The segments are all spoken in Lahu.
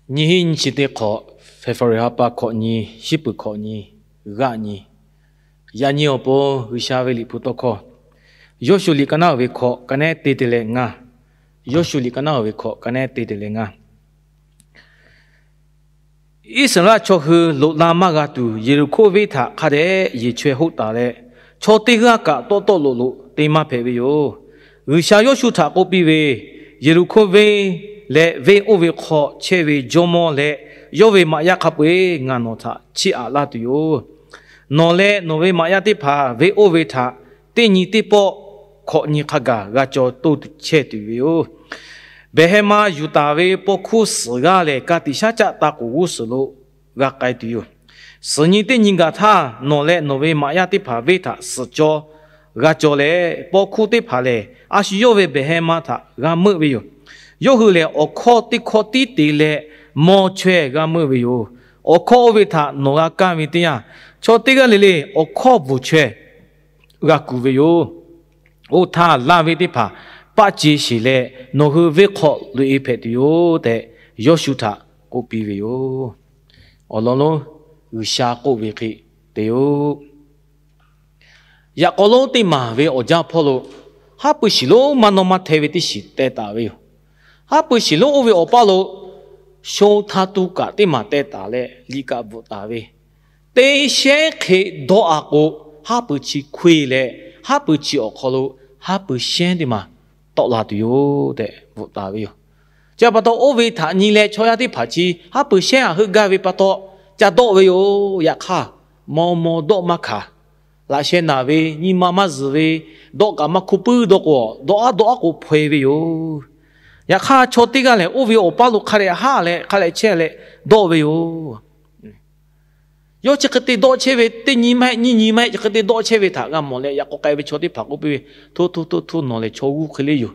Nyiˇ hinˉ nyiˇ chi teˇ hk'awꞈ, February ha pa hkawꞈ nyi, shiˉ peuˬ hkawꞈ nyi, g'aˆ nyi. Yaꞈ nyi awˬ pon G'uiˬsha ve liꞈ hpu tawˇ hkawˇ, Yawˇshuˆ liꞈ ka naˉ uiˍ ve hkawꞈ ka nehˉ te te leh ngaˇ. Yawˇshuˆ liꞈ ka naˉ uiˍ ve hkawꞈ ka nehˉ te te leh ngaˇ. Iˉsaˍreˍlaˆ chaw hui loꞈ la maˇ g'a tuˬ, Yeˍriˆhkoˇ venˇ htaꞈ hk'a dehꞈ yeˬ chaweh hoˆ taˍ leh, chaw teˇ g'aˇ kaꞈ tawˆ tawˆ loꞈ loꞈ te maˇ hpehꞈ ve yoˬ. G'uiˬsha Yawˇshuˆ htaꞈ k'oˆ piˇ ve, Yeˍriˆhkoˇ venˇ leh venˇ oˇ ve hk'aw chehˇ ve jawˇmawˇ leh yawˇ ve maꞈ yaˇ hk'a peu-eˬ ngaˬ nawˬ htaꞈ chiˇ aꞈ laˇ tuˬ yoˬ. Nawˬ leh nawˬ ve maꞈ yaˇ teˇ hpaˍ venˇ oˇ ve htaꞈ teˇ nyi teˇ pawˆ hkawꞈ nyi hk'a gaˬ g'a caw toˇ chehˇ tuˬ ve yoˬ. Behˬ heh ma yuˬ taˍ ve paw hkuˇ suhˍ g'aˇ lehˬ, ka tiꞈ shaˉ caˆ ta k'oˍ g'uˇ suhˍ lo g'a k'ai tuˬ yoˬ. Suhˍ nyi teˇ nyi gaˬ htaˇ, nawˬ leh nawˬ ve maꞈ yaˇ teˇ hpaˍ venˇ htaꞈ suhˍ caw g'a caw leh, paw hkuˇ teˇ hpaˍ lehˬ, a shu yawˇ ve behˬ heh ma htaꞈ g'a meuˆ ve yoˬ. Yawˇ hui lehˬ, awˬ hkawˇ teˇ hkawˇ tiˉ te leh maw chaweh g'a meuˆ ve yoˬ. Awˬ hkawˇ oˇ ve htaꞈ nawˬ g'a kaˇ ve teˇ yanˇ, chaw teˇ g'aˇ le le awˬ hkawˇ bvuhˬ chaweh g'a kuˬ ve yoˬ. Oˇ htaˇ, laˇ ve teˇ hpaˍ paˆ ce sheˬ leh, nawˬ hui venˇ hk'aw loꞈ-e hpehꞈ tuˬ yoˬ tehꞈ, Yawˇshuˆ htaꞈ k'oˆ piˇ ve yoˬ. Awˬ lawn lonˉ G'uiˬsha k'oˆ ve hk'e te yoˬ. Yaꞈ k'aw lonˉ teˇ maˬ ve awˬ jaˇ hpawˇ lo, haˉ pui shiˍ lonˉ maˇ nawˇ maˇ hteh ve teˇ shiˍ teh taˍ ve yoˬ. Haˉ pui shiˍ lonˉ oˇ ve awˬ paˇ lo sho htaˇ tuˇ kaꞈ teˇ maˬ teh taˍ leh, liꞈ kaꞈ bvuhꞈ taˍ ve, teˇ shehnˉ hk'e dawˆ-a k'o, haˉ pui chi hkoˇ-e leh, haˉ pui chi awˬ hk'aw lo haˉ pui shehnˉ teˇ maˬ tawˆ la tuˬ yoˬ tehꞈ bvuhꞈ taˍ ve yoˬ. Chi pa taw, oˇ ve htaꞈ nyi leh chaw yaˇ teˇ hpaˍ chi haˉ pui shehnˉ-a heuˆ gaˇ ve pa taw, ca dawˆ ve yoˬ. Yaꞈ hk'aˇ, maw maw dawˆ maˇ hkanˍ. Laꞈ sheh naˬ ve, nyi ma maˇ zuhˬ ve, dawˆ kaꞈ maˇ hkuˇ puiˉ dawˇ k'o, dawˆ-a dawˆ-a k'o hpaw-e ve yoˬ. Yaꞈ hk'aˇ, chaw teˇ g'aˇ lehˬ, oˇ ve awˬ paˇ lo hk'a dehꞈ haˆ leh hk'a dehꞈ chehˇ leh dawˆ ve yoˬ. Yawˇ chi hk'e te dawˆ chehˇ ve, teˇ nyi maˇ heˆ nyiˇ nyi maˇ heˆ, chi hk'e te dawˆ chehˇ ve htaꞈ g'a mawˬ leh, yaꞈ k'aw k'ai ve chaw teˇ hpaˍ k'oˆ piˇ ve, Hto hto hto hto, nawˬ lehˬ chaw g'uˇ hk'e le yoˬ.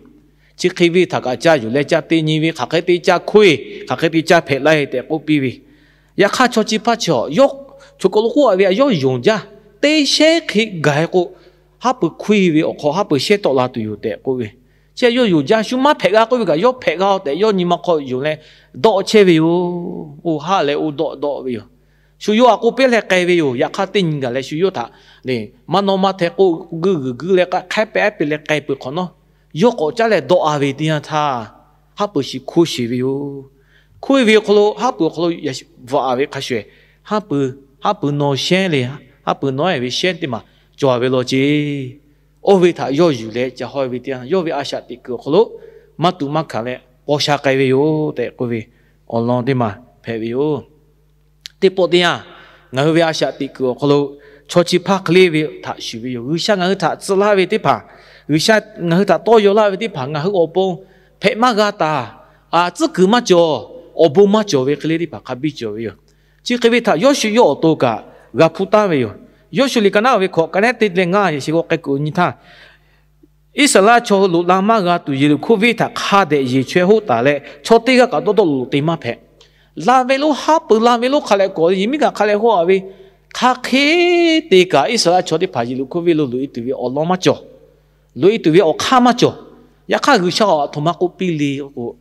Chi hk'e ve htaꞈ kaꞈ ca yuˬ leh ca te nyi ve, hk'aˬ hk'e te ca hkoˇ-e, hk'aˬ hk'e te ca hpehꞈ laˇ-e tehꞈ k'oˆ piˇ ve. Yaꞈ hk'aˇ, chaw chi hpaˇ chi a, yawˇ choˬ kaˬ lo k'oˆ-a ve, a yawˇ yonˍ jaˇ. Teˇ shehnˉ hk'e gaˬ-e k'o, haˉ pui hkoˇ-e ve awˬ hk'aw haˉ pui shehnˉ tawˆ la tuˬ yoˬ tehꞈ k'oˆ ve. Chi a yawˇ yonˍ jaˇ, shu maˇ hpehꞈ g'a k'oˆ ve kaꞈ, yawˇ hpehꞈ g'a-o tehꞈ yawˇ nyi ma hk'aw yonˍ leh dawˆ chehˇ ve yoˬ. Oˇ haˆ leh oˇ dawˆ dawˆ ve yoˬ. Shu yawˇ a k'oˆ piˇ leh k'ai ve yoˬ. Yaꞈ hk'aˇ, teˇ nyi gaˬ leh shu yawˇ htaꞈ maˇ nawˇ maˇ hteh k'o, guˇ g'uiˬ guˇ leh hk'aˉ pehˉ pehˉ leh k'ai peuˬ hk'awꞈ nawˉ, yawˇ k'awꞈ caˉ leh dawˆ-a ve teˇ yanˇ htaˇ, haˉ pui shiˍ hkoˇ sheˬ ve yoˬ. Hkoˇ-e ve awˬ hk'aw lo, haˉ pui awˬ hk'aw lo yaꞈ bvuhꞈ-a ve hk'a shuˍ, haˉ pui, haˉ pui nawˇ shehnˉ le, haˉ pui nawˉ-e ve shehnˉ teˇ maˬ cawˬ-a ve law ceˇ. Oˇ ve htaꞈ yawˇ yuˬ leh ca haw-e ve teˇ yanˇ, yawˇ ve a shaꞈ teꞈ kuiˬ awˬ hk'aw lo maˇ tuꞈ maˇ hkanˍ leh paw sha k'ai ve yoˬ tehꞈ k'oˆ ve awˬ lawn teˇ maˬ hpehꞈ ve yoˬ. Teˇ pawˆ teˇ yanˇ, ngaˬ hui ve a shaꞈ teꞈ kuiˬ awˬ hk'aw lo chaw chi hpaˇ hk'e le ve htaꞈ shuˍ ve yoˬ. G'uiˬsha ngaˬ hui htaꞈ tcuh laˇ ve teˇ hpaˍ, G'uiˬsha ngaˬ hui htaꞈ tawˇ yaw laˇ ve teˇ hpaˍ ngaˬ hui awˬ pon hpehꞈ maˇ g'a taˍ, tcuhˉ kuiˬ maˇ cawˬ, awˬ bon maˇ cawˬ ve hk'e le teˇ hpaˍ hk'a biˇ cawˬ ve yoˬ. Chi hk'e ve htaꞈ Yawˇshuˆ yawˇ awˬ to kaꞈ g'a hpuˇ taˍ ve yoˬ. Yawˇshuˆ liꞈ ka naˉ ve hkawꞈ ka nehˉ te leh ngaˇ, yaꞈ sheh g'aw k'ai kuiˬ nyi htaˇ, Iˉsaˍreˍlaˆ chaw hui loꞈ la maˇ g'a tuˬ, Yeˍriˆhkoˇ venˇ htaꞈ hk'a dehꞈ yeˬ chaweh hoˆ taˍ leh, chaw teˇ g'aˇ kaꞈ dawˇ dawˇ loꞈ loꞈ te maˇ hpehꞈ. Laˇ ve lonˉ haˉ pui laˇ ve lonˉ hk'a leh k'awꞈ, yehˬ miˉ kaꞈ hk'a leh hoˆ-a ve, hk'aˬ hk'e te kaꞈ Iˉsaˍreˍlaˆ chaw teˇ hpaˍ Yeˍriˆhkoˇ venˇ lo loꞈ-e tuˬ ve awˬ lawn maˇ cawˬ. Loꞈ-e tuˬ ve awˬ hk'aˇ maˇ cawˬ. Yaꞈ hk'aˇ, G'uiˬsha awˬ aˬ htoꞈ ma k'oˆ piˇ le k'o,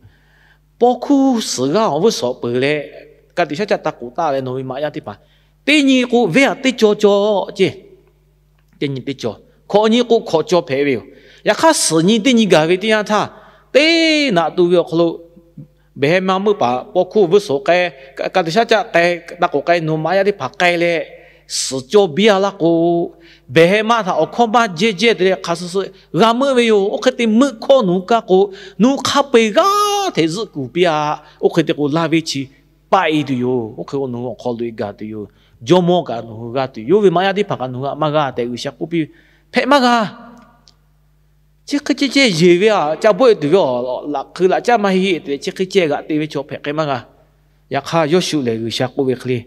paw hkuˇ suhˍ g'aˇ awˬ vuiˇ suhˍ peuˬ leh, ka tiꞈ shaˉ caˆ ta k'oˍ taˍ leh nawˬ ve maꞈ yaˇ teˇ hpaˍ, teˇ nyi k'o venˇ aꞈ teˇ caw caw ceˇ. Teˇ nyi teˇ caw, hkawꞈ nyi k'o hkawꞈ caw hpehꞈ ve yoˬ. Yaꞈ hk'aˇ, suhˍ nyi teˇ nyi gaˬ ve teˇ yanˇ htaˇ, teˇ naꞈ tu ve awˬ hk'aw lo behˬ heh ma meuˇ paˍ paw hkuˇ vuiˇ suhˍ k'ai, ka tiꞈ shaˉ caˆ k'ai, ta k'oˍ k'ai, nawˬ maꞈ yaˇ teˇ hpaˍ k'ai leh suhˍ caw biˇ-a laˇ k'o, behˬ heh ma htaꞈ awˬ hkawˇ maˇ jehˇ jehˇ te leh hk'a suh suh g'a meuˆ ve yoˬ. Oˇ hk'e te meuˆ hkawˇ nawˬ hui kaˇ k'o, nawˬ hui hk'a peu-eˬ g'aˇ hteꞈ zuhˆ kuˬ piˇ-a. Oˇ hk'e te k'o, laˇ venˇ chi paˆ-e tuˬ yoˬ. Oˇ hk'e k'o, nawˬ hui awˬ hk'aw loꞈ-e gaˬ tuˬ yoˬ. Jawˇmawˇ kaꞈ nawˬ hui g'a tuˬ yoˬ. Oˇ ve maꞈ yaˇ teˇ hpaˍ kaꞈ nawˬ hui htaꞈ maˇ g'a tehꞈ G'uiˬsha k'oˆ piˇ ve, hpehꞈ maˇ g'a. Chi hk'e ceh ceh yeˬ ve aꞈ ca bawˆ-e tuˬ ve aˬ, laꞈ hkui laꞈ caˉ maˇ heˆ te leh, chi hk'e ceh g'aꞈ te ve chaw hpehꞈ k'ai maˇ g'a. Yaꞈ hk'aˇ, Yawˇshuˆ lehˬ G'uiˬsha k'oˆ ve hk'e le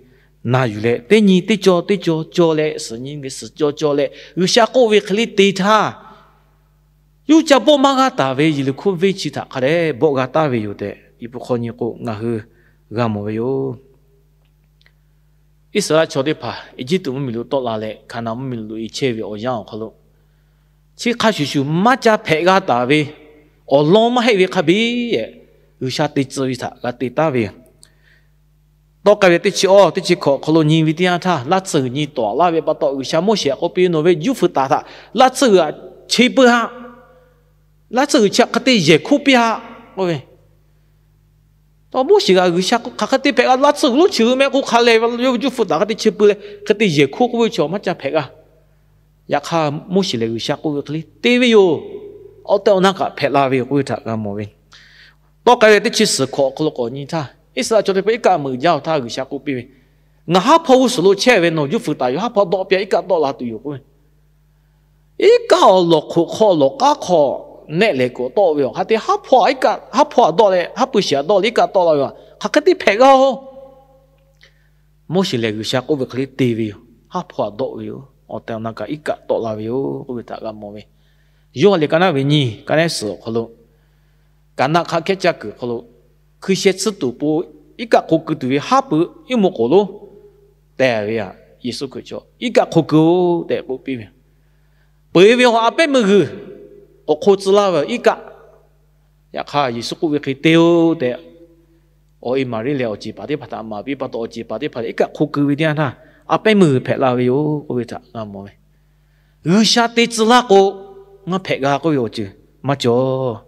na yuˬ leh, teˇ nyi teˇ caw teˇ caw caw leh, suhˍ nyi ve suhˍ caw caw leh, G'uiˬsha k'oˆ ve hk'e le te htaˇ, yuˇ ca bawˆ maˇ g'a taˍ ve Yeˍriˆhkoˇ venˇ chi htaꞈ hk'a dehꞈ bawˆ g'a taˍ ve yoˬ tehꞈ, Liꞈ hpu hk'aw nyi k'o ngaˬ hui g'a mawˬ ve yoˬ. Iˉsaˍreˍlaˆ chaw teˇ hpaˍ Eˇjiˇtuꞈ mvuhˇmiˬ lo tawˆ la leh, Hkaˍnanˍ mvuhˇmiˬ lo loꞈ-e chehˇ ve awˬ yanˇ awˬ hk'aw lo, chi hk'a shuˍ shuˍ maˇ ca hpehꞈ g'a taˍ ve awˬ lawn maˇ heˆ ve hk'a biˇ, G'uiˬsha te tcuh ve htaꞈ g'a te taˍ ve yoˬ. Tawˇ k'ai ve teˇ chi awˇ teˇ chi hkawꞈ awˬ hk'aw lo nyi ve teˇ yanˇ htaˇ, laˇ tsuhˇ g'uiˬ nyi tawˍ laˇ ve pa taw, G'uiˬsha Moˉseˍ htaꞈ k'oˆ piˇ ve, Nawˬ ve juˇ fuiˍ taˍ htaꞈ laˇ tsuhˇ g'uiˬ htaꞈ chi beuꞈ haꞈ. Laˇ tsuhˇ g'uiˬ chi htaꞈ hk'e te yehˬ hkoˇ piˇ haꞈ k'oˆ ve. Tawˇ Moˉseˍ g'aꞈ G'uiˬsha hk'aˬ hk'e te hpehꞈ g'a, laˇ tsuhˇ g'uiˬ lonˉ chi hui mehˆ k'o hk'a lehˬ ve, yawˇ ve juˇ fuiˍ taˍ hk'e te chi beuꞈ leh hk'e te yehˬ hkoˇ k'oˆ ve chi awˬ maˇ ca hpehꞈ g'a. Yaꞈ hk'aˇ, Moˉseˍ lehˬ G'uiˬsha k'oˆ ve hk'e le te ve yoˬ. Awˬ tehˬ awˬ na kaꞈ hpehꞈ la ve yoˬ k'oˆ ve htaꞈ g'a mawˬ ve. Tawˇ k'ai ve teˇ chi suhˍ hkawꞈ awˬ hk'aw lo k'awꞈ nyi htaˇ, Iˉsaˍreˍlaˆ chaw teˇ hpaˍ iˉ kaˆ meuꞈ jaˇ-oˬ htaˇ, G'uiˬsha k'oˆ piˇ ve, Ngaˬ haˉ hpawˇ g'uˇ suhˍ lo chehˇ ve, nawˬ juˇ fuiˍ taˍ yoˬ. Haˉ hpawˇ dawˆ piˇ-a, iˉ kaˆ tawˆ la tuˬ yoˬ k'oˆ ve. Iˉ kaˆ awˬ lawˬ hk'oꞈ hk'aw lawˬ k'aˉ hk'aw nehˆ lehˍ kuiˬ awˬ tawˆ ve yoˬ. Hk'a te haˉ hpawˇ, haˉ hpawˇ htaꞈ dawˆ leh, haˉ pui shiˍ htaꞈ dawˆ leh iˉ kaˆ tawˆ la ve yoˬ. Hk'aˬ hk'e te hpehꞈ g'a-oˬ? Moˉseˍ lehˬ G'uiˬsha k'oˆ ve hk'e le te ve yoˬ. Haˉ hpawˇ htaꞈ dawˆ ve yoˬ. Awˬ tehˬ awˬ na kaꞈ iˉ kaˆ tawˆ la ve yoˬ k'oˆ ve htaꞈ g'a mawˬ ve. Yawˇ ha lehˬ ka naˉ ve nyiˇ, ka naˉ suhˍ awˬ hk'aw lo, kaꞈ naˆ hk'aˆ hkehˉ caˇ kuiˬ awˬ hk'aw lo, hkui sheh tsuhˇ tuˬ po iˉ kaˆ hk'o keu tuˬ ve haˉ pui iˉ mvuhˇ k'oˍ lonˉ teh ve yoˬ. Yeˍsuˆ Hkriꞈ chaw iˉ kaˆ hk'o keu-oˬ tehꞈ k'oˆ piˇ ve. Peuˬ ve awˬ ha pehˉ meuˇ g'uiˬ k'awꞈ hk'o tcuh laˇ ve iˉ kaˆ. Yaꞈ hk'aˇ, Yeˍsuˆ k'oˆ ve hk'e te-oˬ tehꞈ, awˬ e Maˍriˆ leh awˬ ceˬ paˍ teˇ hpaˍ htaꞈ maˍ piˇ pa taw, awˬ ceˬ paˍ teˇ hpaˍ lehˬ iˉ kaˆ hk'o keu ve teˇ yanˇ htaˇ, a pehˉ meuˇ g'uiˬ hpehꞈ la ve yoˬ k'oˆ ve htaꞈ g'a mawˬ ve. G'uiˬsha te tcuh laˇ k'o, maˇ hpehꞈ g'a k'oˆ ve awˬ ceuˬ maˇ cawˬ.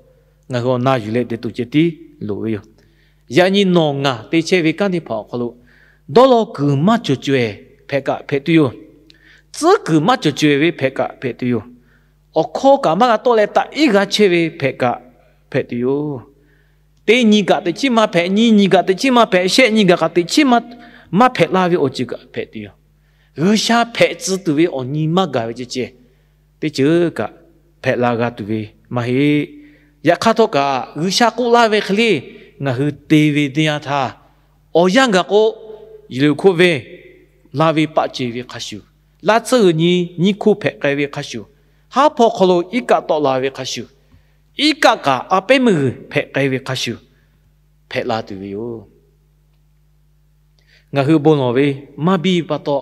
Ngaˬ hui awˬ na yuˬ leh te tuˬ ceh tiˉ loˍ ve yoˬ. Yaꞈ nyi nawˬ ngaˬ te chehˇ ve kanˉ teˇ hpaˍ awˬ hk'aw lo, dawˇ law kuiˬ maˇ cawˬ cawehˬ hpehꞈ kaꞈ hpehꞈ tuˬ yoˬ. Tcuhˉ kuiˬ maˇ cawˬ cawehˬ ve hpehꞈ kaꞈ hpehꞈ tuˬ yoˬ. Awˬ hkawˇ kaꞈ maˇ g'a tawˆ leh taꞈ iˉ g'a chehˇ ve hpehꞈ kaꞈ hpehꞈ tuˬ yoˬ. Teˇ nyi kaꞈ teꞈ chiˉ maˇ hpehꞈ, nyi nyi kaꞈ teꞈ chiˉ maˇ hpehꞈ, shehˆ nyi kaꞈ kaꞈ teꞈ chiˉ maˇ hpehꞈ la ve awˬ ceuˬ kaꞈ hpehꞈ tuˬ yoˬ. G'uiˬsha hpehꞈ tcuh tuˬ ve awˬ nyi maˇ gaˬ ve ceh ceh, teˇ ceuˬ kaꞈ hpehꞈ la g'a tuˬ ve maˇ heˆ. Yaꞈ hk'aˇ htawˇ kaꞈ, G'uiˬsha k'oˆ laˇ ve hk'e le ngaˬ hui te ve teˇ yanˇ htaˇ, awˬ yanˇ gaˬ k'o, yiˬ loꞈ hkoˇ ve, la ve paˆ ce ve hk'a shuˍ, laˇ tsuhˇ g'uiˬ nyi nyiˇ hkoˇ hpehꞈ k'ai ve hk'a shuˍ, haˉ hpawˇ hk'aw lo iˉ kaˆ tawˆ la ve hk'a shuˍ, iˉ kaˆ kaꞈ a pehˉ meuˇ g'uiˬ hpehꞈ k'ai ve hk'a shuˍ, hpehꞈ la tuˬ ve yoˬ. Ngaˬ hui bon lawˬ ve maˇ biˇ pa taw,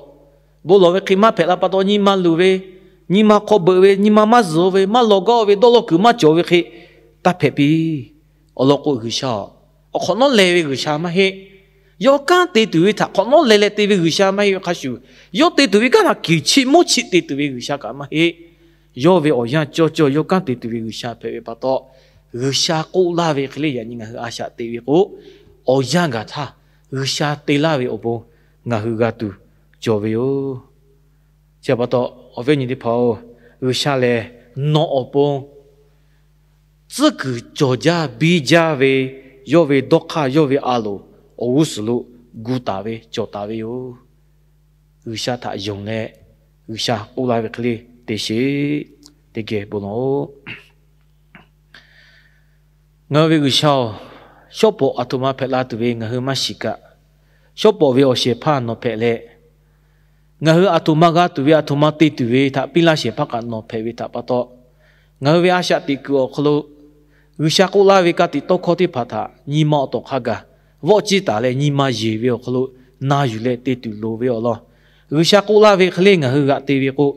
bon lawˬ ve hk'e maˇ hpehꞈ la pa taw, nyi ma luˬ ve, nyi ma hk'aw beuꞈ ve, nyi ma maˇ zuhˬ ve, maˇ lawˬ gaˇ ve, dawˇ law kuiˬ maˇ cawˬ ve hk'e taˇ hpehꞈ piˇ. Awˬ lawn k'o, G'uiˬsha-oˬ, awˬ hk'awꞈ nawˉ leh ve G'uiˬsha maˇ heˆ. Yawˇ kanˉ te tuˬ ve htaꞈ hk'awꞈ nawˉ leh leh te ve G'uiˬsha maˇ heˆ ve hk'a shuˍ, yawˇ te tuˬ ve kanˉ htaꞈ kiˬ chiˆ moˉ chiˆ te tuˬ ve G'uiˬsha kaꞈ maˇ heˆ. Yawˇ ve awˬ yanˇ cawˇ cawˇ yawˇ kanˉ te tuˬ ve G'uiˬsha hpehꞈ ve pa taw, G'uiˬsha k'oˆ laˇ ve hk'e le yaꞈ nyi ngaˬ hui a shaꞈ teꞈ ve k'o, awˬ yanˇ gaˬ htaˇ G'uiˬsha te laˇ ve awˬ bon ngaˬ hui g'a tuˬ cawˬ ve yoˬ. Chi pa taw, awˬ viˉ awˬ nyi teˇ hpaˍ-oˬ, G'uiˬsha lehˬ nawˬ awˬ pon tcuhˉ kuiˬ cawˬ jaˇ biˇ jaˇ ve, yawˇ ve dawˇ hk'aˇ yawˇ ve a loˍ awˬ g'uˇ suhˍ lo gu taˍ ve cawˬ taˍ ve yoˬ. G'uiˬsha htaꞈ yonˍ leh, G'uiˬsha k'oˆ laˇ ve hk'e le te sheˍ. Teˇ geh bon lawˬ-oˬ. Ngaˬ hui ve G'uiˬsha-oˬ, shawˉ pawˍ aˬ htoꞈ ma hpehꞈ la tuˬ ve ngaˬ hui maˇ shiˍ kaꞈ, shawˉ pawˍ ve awˬ shehˍ hpaˇ nawˬ hpehꞈ leh, ngaˬ hui aˬ htoꞈ ma g'a tuˬ ve aˬ htoꞈ ma te tuˬ ve htaꞈ piˇ laˇ shehˍ hpaˇ kaꞈ nawˬ hpehꞈ ve htaꞈ pa taw, ngaˬ hui ve a shaꞈ teꞈ kuiˬ awˬ hk'aw lo G'uiˬsha k'oˆ laˇ ve ka tiꞈ tawˇ hkawˇ teˇ hpaˍ htaꞈ nyi ma awˬ tawˍ hk'a gaˬ vawˆ ciˇ taˍ leh, nyi ma yeˬ ve awˬ hk'aw lo na yuˬ leh te tuˬ loˍ ve awˬ lawn, G'uiˬsha k'oˆ laˇ ve hk'e le ngaˬ hui g'aꞈ te ve k'o,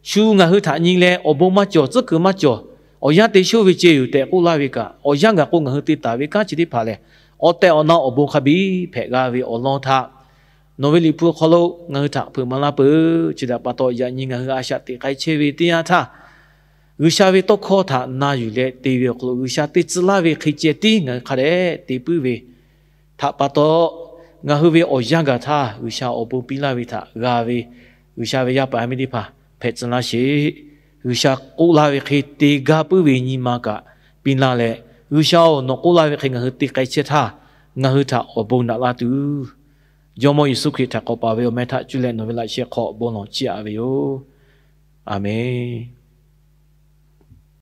shu ngaˬ hui htaꞈ nyi leh awˬ bon maˇ cawˬ, tcuhˉ kuiˬ maˇ cawˬ, awˬ yanˇ te shonˇ ve ceh yoˬ tehꞈ k'oˆ laˇ ve kaꞈ, awˬ yanˇ gaˬ k'o ngaˬ hui te taˍ ve kanˉ chi teˇ hpaˍ lehˬ, awˬ tehˬ awˬ na awˬ bon hk'a biˇ hpehꞈ g'a ve awˬ lawn htaꞈ nawˬ ve Liꞈ hpu awˬ hk'aw lo ngaˬ hui htaꞈ hpeuꞈ maˍ laˇ peuˬ. Chi htaꞈ pa taw, yaꞈ nyi ngaˬ hui a shaꞈ teꞈ k'ai chehˇ ve teˇ yanˇ htaˇ, G'uiˬsha ve tawˇ hkawˇ htaꞈ na yuˬ leh te ve awˬ hk'aw lo G'uiˬsha te tcuh laˇ ve hk'e ceh tiˉ ngaˬ hui hk'a dehꞈ te puiˉ ve htaꞈ pa taw, ngaˬ hui ve awˬ yanˇ gaˬ htaˇ G'uiˬsha awˬ bon piˇ laˇ ve htaꞈ g'a ve G'uiˬsha ve yaˇ paˍ yaˇ miˇ teˇ hpaˍ hpehꞈ tcuh laˇ sheˍ. G'uiˬsha k'oˆ laˇ ve hk'e te gaˇ puiˉ ve nyi ma kaꞈ piˇ laˇ leh, G'uiˬsha-oˬ, nawˬ k'oˆ laˇ ve hk'e ngaˬ hui te k'ai chehˇ htaˇ, ngaˬ hui htaꞈ awˬ bon naꞈ la tuˬ, Jawˇmawˇ Yeˍsuˆ Hkriꞈ htaꞈ k'awꞈ paˍ ve awˬ meh htaꞈ cuˇ leh nawˬ ve laꞈ sheh hk'aw bon lawˬ chiˇ aꞈ ve yoˬ. Aˬmenˍ.